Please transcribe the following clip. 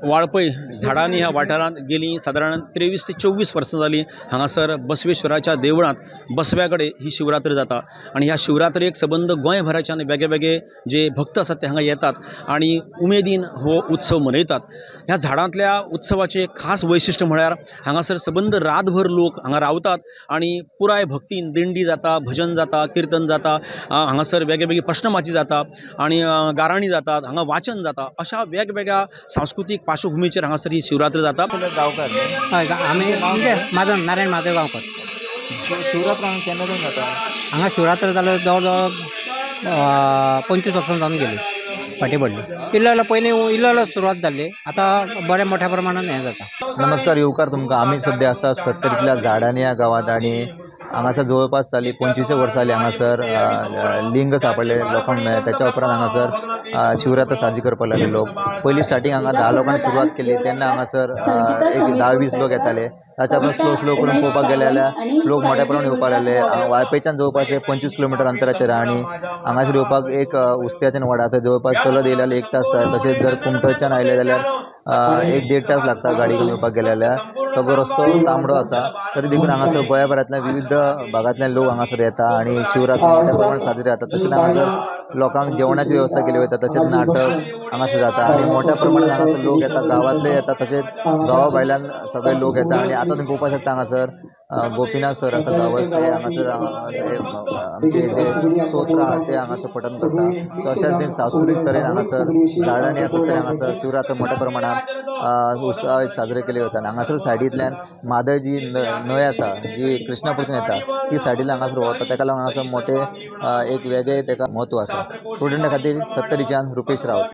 वाळपय झाडांनी ह्या वाठारांत गेली सादारण 23 ते 24 वर्सां जालीं हांगासर बसवेश्वराच्या देवळांत बसव्या कडेन ही शिवरात्र जाता आनी ह्या शिवरात्रेक सबंद गोंयभराच्यान वेगळे वेगळे जे भक्त आसात ते हांगा येतात आनी उमेदीन हो उत्सव मनयतात। ह्या झाडांतल्या उत्सवाचें खास वैशिश्ट्य म्हळ्यार हांगासर सबंद रातभर लोक हांगा रावतात आनी पुराय भक्तीन दिंडी जाता, भजन जाता, किर्तन जाता, हांगासर वेगळे वेगळी प्रश्नमाची जाता आनी गाराणी जातात, हांगा वाचन जाता। अशा वेगवेगळ्या सांस्कृतीक पार्श्वभूमीचेर हांगासर ही शिवरात्र जाता। गांवकार हय, आमी म्हाजो नारायण महादेव गांवकर। शिवरात्र हांगा केन्ना जावन जाता? हांगा शिवरात्र जालो जवळ जवळ 25 वर्सां जावन गेली, फाटीं पडली। इल्लो इल्लो पयलीं इल्लो इल्लो सुरवात जाल्ली, आतां बऱ्या मोठ्या प्रमाणान हें जाता। नमस्कार येवकार तुमकां। आमी सद्या आसा सत्तरींतल्या झाडांनी ह्या गांवांत आनी हांगासर जवळपास जाली 25 वर्सां जाली हांगासर लिंग सांपडले लोकांक मेळ्ळें। त्याच्या उपरांत हांगासर शिवरात्र साजरी करपाक लागले लोक। पयलीं स्टार्टींग हांगा 10 लोकांनी सुरवात केली, तेन्ना हांगासर एक 10-20 लोक येताले। ताच्या उपरांत स्लो स्लो करून पळोवपाक गेले जाल्यार लोक मोठ्या प्रमाणात येवपाक लागले। वाळपयच्यान जवळपास 25 किलोमिटर अंतराचेर आनी हांगासर येवपाक एक उस्त्याच्यान वडा थंय जवळपास चलत येयले जाल्यार 1 तास जाता। तशेंच जर कुमठच्यान आयले जाल्यार 1-1.5 तास लागता गाडी घेवन येवपाक गेले जाल्यार। सगळो रस्तो तांबडो आसा, तरी देखून हांगासर गोंयभरांतल्यान विविध भागांतल्यान लोक हांगासर येता आनी शिवरात्र मोठ्या प्रमाणात साजरी जाता। तशेंच हांगासर लोकांक जेवणाची वेवस्था केली वता, तशेंच नाटक हांगासर जाता आनी मोठ्या प्रमाणात हांगासर लोक येता, गांवांतले येता, तशेंच गांवा भायल्यान सगळे लोक येता। आनी आतां तुमी पळोवपाक शकता हांगासर गोपीनाथ सर आसा गांवस, ते हांगासर आमचे जे स्तोत्र आहा ते हांगासर पठण करता। सो अशा रितीन सांस्कृतीक तरेन हांगासर झाडांनी आसा तरी हांगासर शिवरात्र मोठ्या प्रमाणात उत्सव साजरे केले वता। हांगासर सायडींतल्यान म्हादय जी न्हंय आसा जी कृष्णापूरच्यान येता ती सायडींतल्यान हांगासर वता, ताका लागून हांगासर मोठे एक वेगळें ताका म्हत्व आसा। स्टुडंटा खातीर सत्तरीच्यान रुपेश रावत।